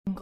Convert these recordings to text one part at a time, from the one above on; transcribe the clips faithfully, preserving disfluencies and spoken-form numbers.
Haimena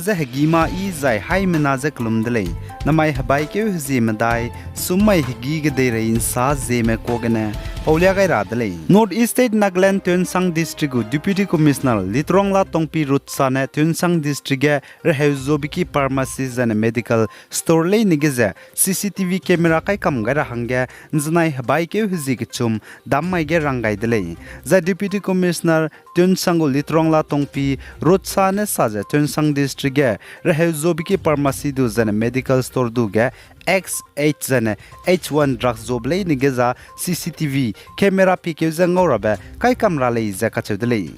je hegî ma yi zai haimena je kelum de lei. Namai hebaikeu hezie medai, summai hegî gedeirei ’nsa zieme kuâ gene paulia gai ra de lei. North East State Nagaland Tuensang District gu Deputy Commissioner Litrongla Tongpi Rutsa ne Tuensang District ge reheu zobiki pharmacy zaine medical store leine ge ze C C T V camera kai kam gai ra hangge ’nzenai hebaikeu hezie kechum dam mai ge rang gai de lei. Zai Deputy Commissioner Tuensang gu Litrongla Tongpi Rutsa ne sa ze Tuensang District ge reheu zobiki pharmacy du zaine medical store du ge X eight zaine H one drugs zobe leine ge za C C T V camera pikeu ze ngau rabe kai kam ra lei ze kacheu de lei.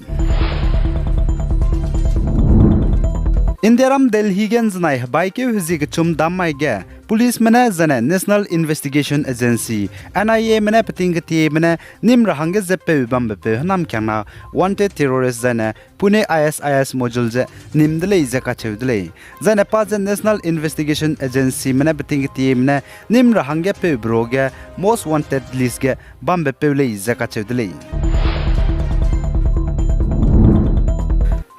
Indiaram Delhi ge ’nzenai hebaikeu hezie kechum dam mai ge policeme ne zaine National Investigation Agency, N I Ame ne peting ketieme ne nîm ra hangge ze peu bambepeu hênamkiangna wanted terrorist zaine Pune I S I S module ze nîm de lei ze kacheu de lei. Zaine pa ze National Investigation Agencyme ne peting ketieme ne nîm ra hangge peu bro ge most wanted list ge bambepeu lei ze kacheu de lei.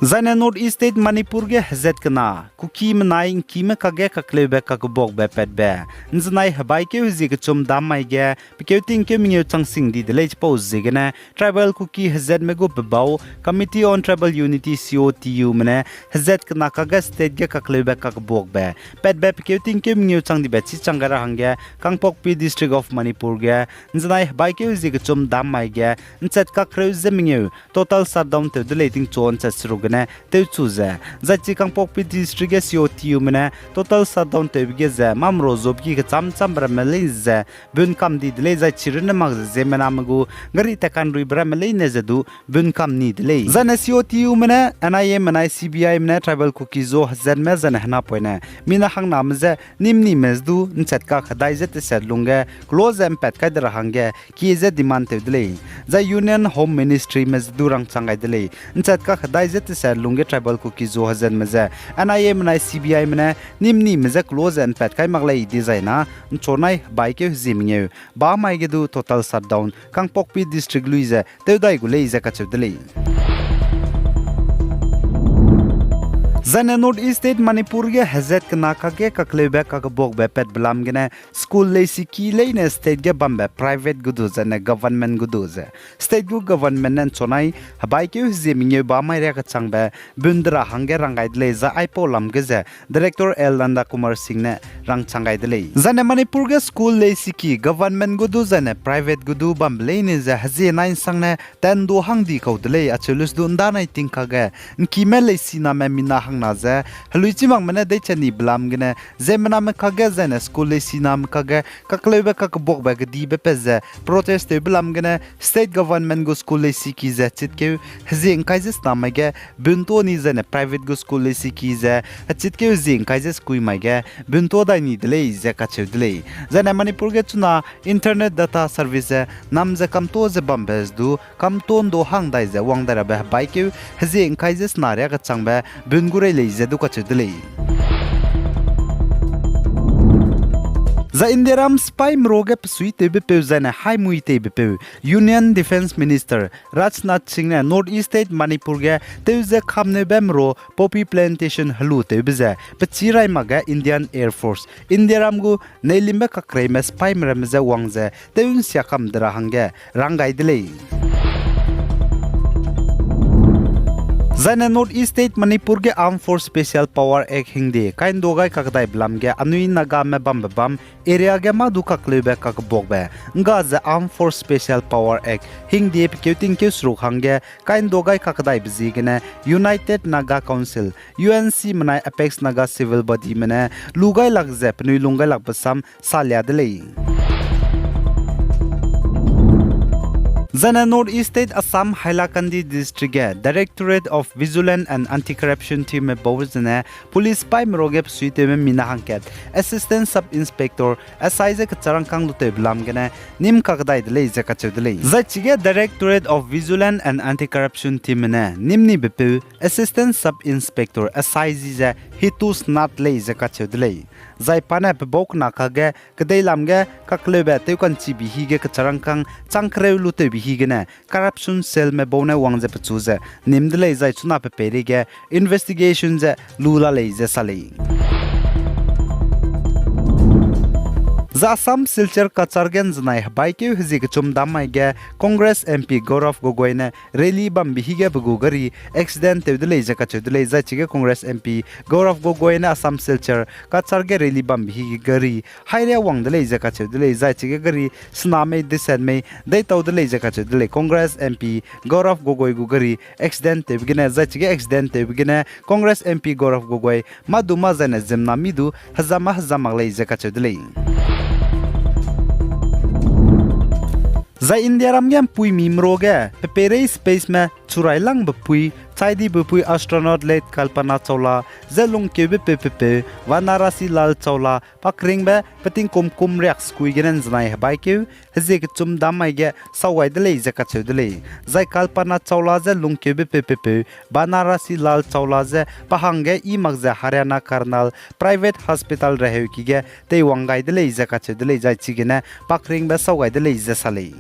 Zaine North East State Manipur ge hezat kena Kuki menai ’ngkime kakge kakleube kakbuakbe patbe ’nzenai hebaikeu hezie kechum dam mai ge pekeu tingkeu mengeu chang sing di de lei chipau ziegene Tribal Kuki hezatme gu pebau Committee on Tribal Unity, C O T Ume ne hezat kena kakge state ge kakleube kakbuakbe patbe pekeu tingkeu mengeu chang dibe chî chang gai ra hangge Kangpokpi District of Manipur ge ’nzenai hebaikeu hezie kechum dam mai ge ’nchat kakreu ze mengeu total shutdown tew de lei tingchu ’nchat seruk gene tewchu ze, zai chi Kangpokpi District ge C O T Ume ne total shutdown tewbe ge ze mamro zobeki kecham chambe ramme leine ze bun kam di de lei, zai chirunne mak ze ziemmename gu gari tat kanruibe ramme leine ze du bun kam ni de lei. Zaine C O T Ume ne N I Ame nai C B Ime ne Tribal Kuki zo hezatme zaine henapoine mina hangname je nîm nime ze du ’nchat kak hedai ze tesat lungge close ze ’mpat kai de ra hangge kie ze demand tew de lei. Zai Union Home Ministryme ze du rangchang gai de lei. ’Nchat kak hedai ze tesat lungge Tribal Kuki zo hezatme ze N I Ame nai C B Ime ne nîm nime je close ze ’mpat kai mak lei dizai na ’nchonai hebaikeu hezie mengeu ba mai ge du total shutdown Kangpokpi District lui ze tewdai gu lei ze kacheu de lei. Zaine North East State Manipur ge hezat kena kakge kakleube kakbuakbe patbe lam gene school leisiki leine state ge bambe private gu du zaine government gu du ze state gu government ne ’nchonai hebaikeu hezie mengeu ba mai riakechangbe bun de ra hangge rang gai de lei, zai aipau lam ge ze Director L Nandakumar Singh ne rangchang gai de lei. Zaine Manipur ge school leisiki government gu du zaine private gu du bambe leine ze hezie nai ’nsangne tendo hang di kau de lei, acheu lus du ’ndanai ting kakge ’ngkime leisiname mina hangna ze heluichimakme ne deichanibe lam gene ziemmename kakge zaine school leisiname kakge kakleube kakbuakbe kedibe pat ze protest tewbe lam gene state government gu school leisiki ze chitkeu hezie ’ngkai ze sena mai ge bun to ni zaine private gu school leisiki ze hechitkeu hezie ’ngkai ze sekui mai ge bun to dai ni de lei ze kacheu de lei. Zaine Manipur ge chuna internet data service ze nam ze kamto ze bambe ze du kamto ’ndo hang dai ze wang dai rabe hebaikeu hezie ’ngkai ze sena riakechangbe bun gu rei lei ze du kacheu de lei. Zai Indiaram sipaime ruage pesuitewbepeu zaine haimui teibepeu Union Defence Minister Rajnath Singh ne North East State Manipur ge tew ze kamneube meru poppy plantation helu tewbe ze pechî rai makge Indian Air Force, Indiaram gu neilimbe kakreime sipaime ramme je wang ze tew ’nsia kam de ra hangge rang gai de lei. Zaine North East State Manipur ge Armed Force Special Power Act hingde kaindo gai kakdaibe lam ge anui Nagame bambe bam area ge mâ du kakleube kakbuakbe ’ngga ze Armed Force Special Power Act hingde pekeu tingkeu seruk hangge kaindo gai kakdaibe ziegene United Naga Council, U N C menai apex Naga civil bodyme ne lu gai lak ze penui lung gai lakbe sam salia de lei. Zaine North East State Assam Hailakandi District ge Directorate of Vigilance and Anti-Corruption teamme bau zene police paîme ruage besuitewme mina hangkat Assistant Sub Inspector, S I ze kecharangkâng lutewbe lam gene nîm kakdai de lei ze kacheu de lei. Zai chige Directorate of Vigilance and Anti-Corruption teamme ne nîm nibepeu Assistant Sub Inspector, S I zi ze Hitus Nath lei ze kacheu de lei. Zai pa ne pebau kena kage kedeilam ge kakleube tewka'nchibe hige kecharangkâng chang kereu lutewbe higene corruption cellme bau ne wang ze pechu ze nîm de lei zai chuna pe peireige investigation ze lu la lei ze sa lei. Zai Assam Silchar kachar ge ’nzenai hebaikeu hezie kechum dam mai ge Congress M P Gaurav Gogoi ne rally bambe hige pe gu gari accident tew de lei ze kacheu de lei. Zai chige Congress M P Gaurav Gogoi ne Assam Silchar kachar ge rally bambe hige gari haî ria wang de lei ze kacheu de lei. Zai chige gari sena mei deset mei deitau de lei ze kacheu de lei. Congress M P Gaurav Gogoi gu gari accident tewbe gene, zai chige accident tewbe gene Congress M P Gaurav Gogoi mâ du mâ zaine ziemmena mi du hezam mâ hezam mak lei ze kacheu de lei. Zai Indiaram ge ’mpuimi meruage pe peirei spaceme churailangbe pui, chaidibe pui astronaut late Kalpana Chawla ze lungkeube peu pepeu Vanarasi Lal Chawla pakringbe pe tingkum kum riak sekui gene ’nzenai hebaikeu hezie kechum dam mai ge sau gai de lei ze kacheu de lei. Zai Kalpana Chawla ze lungkeube peu pepeu Vanarasi Lal Chawla ze pa hangge i mak ze Haryana Karnal Private Hospital reheuki ge teiwang gai de lei ze kacheu de lei, zai chigene pakringbe sau gai de lei ze sa lei.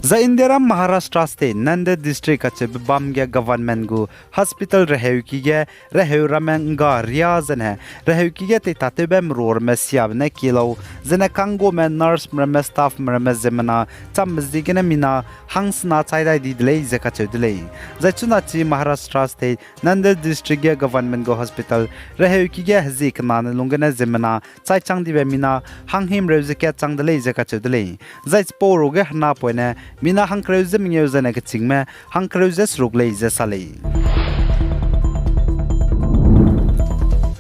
Zai Indiaram Maharashtra State Nanded District kacheube bam ge government gu hospital reheuki ge reheu ramme ’ngga ria zene reheuki ge teitatewbe merua ramme siabe ne kie lau zene kanggume nurseme ramme staffme ramme ziemmena chambe ziegene mina hangsena chai dai di de lei ze kacheu de lei. Zai chuna chi Maharashtra State Nanded District ge government gu hospital reheuki ge hezie kenane lung gene ziemmena chai chang dibe mina hanghimreu ze kat chang de lei ze kacheu de lei. Zai chipau ruage henapoine mina hangkereu ze mengeu zene kechîngme hangkereu ze seruk lei ze sa lei.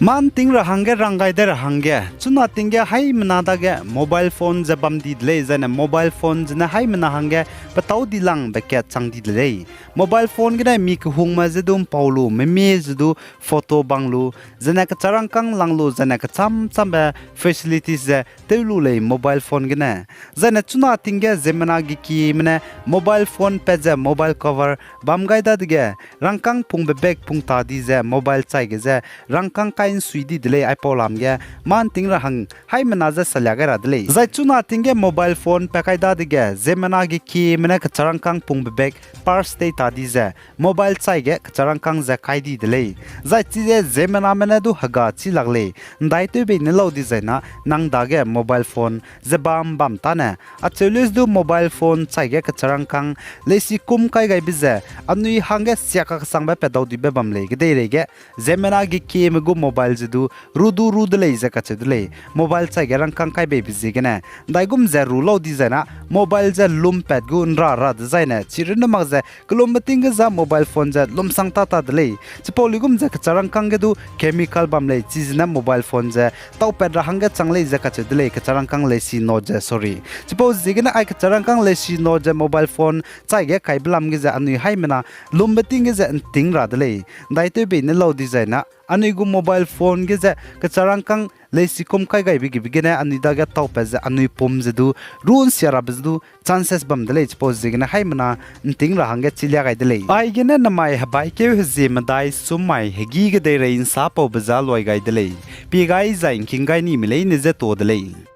Mâ ’nting ra hangge rang gai de ra hangge chuna ting ge haimena dage mobile phone ze bam di de lei, zene mobile phone zene haimena hangge petâu dilangbe kat chang di de lei. Mobile phone gene mi kehungme ze du ’mpau lu, memie ze du photo bang lu, zene kecharangkâng lang lu, zene kechâm châmbe facilities ze tew lu lei mobile phone gene. Zene chuna ting ge ziemmena gekieme ne mobile phone pat ze mobile cover bam gai dadege rangkâng pungbe bag pung ta di ze mobile chai ge ze rangkâng kai ’nsui di de lei. Aipau lam ge mâ ’nting ra hang haimena ze salia gai ra de lei. Zai chuna ting ge mobile phone pat kai dadege ziemmena gekieme ne kecharangkâng pungbe bag, purse tei ta di ze mobile chai ge kecharangkâng ze kai di de lei. Zai chize ziemmename ne du hega chî lak lei, ’ndaitew bei ne lau dizai na nang dage mobile phone ze bam bam tâne, acheu leuse du mobile phone chai ge kecharangkâng leisi kum kai gaibe ze anui hangge siak kaksangbe pat dau dibe bam lei. Kedeireige ziemmena gekieme gu mobile ze du ru du ru de lei ze kacheu de lei. Mobile chai ge rangkâng kai beibe ziegene ’ndaigum ze ru lau dizai na mobile ze lumpat gu ’nra ra dezaine chirunne mak ze kelumbe ting ge za mobile phone ze lumsang tâ ta de lei. Chipau luigum ze kecharangkâng ge du chemical bam lei, chizene mobile phone ze taupat ra hangge chang lei ze kacheu de lei, kecharangkâng leisi no ze, sorry. Chipau ziegene ai kecharangkâng leisi no ze mobile phone chai ge kaibe lam ge ze anui haimena lumbe ting ge ze ’nting ra de lei, ’ndaitew bei ne lau dizai na anui gu mobile phone ge ze kecharangkâng leisi kum kai gaibe gebe gene anui dage taupat ze anui pum ze du ru ’nsia rabe ze du chances bam de lei. Chipau ziegene haimena ’nting ra hangge chilia gai de lei. Aigene namai hebaikeu hezie medai sum mai hegî kedeirei ’nsapaube za luai gai de lei. Pie gai zai ’ngking gai nime leine je tuâ de lei.